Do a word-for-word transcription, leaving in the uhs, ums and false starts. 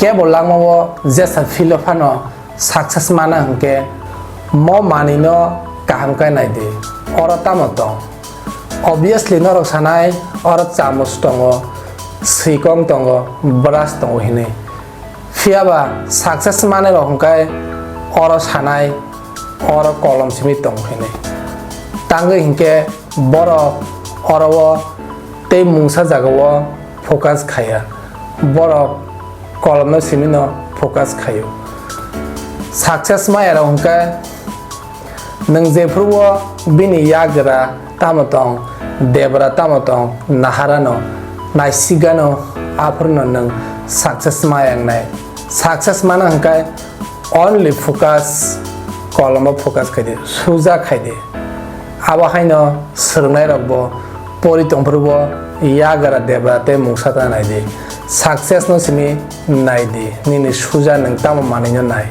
Kebo langmao jesa philo phano success mana hwnkhe mo manwino kaham khe naidi. Oro tamo tong? Obviously norok sanai oro chamus tongo, swikong tongo, brush tongo hinwi. Phiyaba success manwi rok hwnkhe oro sanai, oro kolom simi tongo hinwi. Tangwi hinkhe borok oro o tei mungsa jagao focus khaiya. Borok kolomno simino focus khaio. Success maya rok hwnkhe nwng jephuru o bini yagra tamo tong, debra tamo tong, naharano, naisigano, aphuru no nwng success maya wngnai. Success mana hwnkhe only focus, kolomo focus khaidi, suja khaidi. Abo haino swrwngnairokbo pori tongphuru bo yagra debra tei mungsa ta naidi. Success no simi naidi, nini suja nwng tamo manwino nai.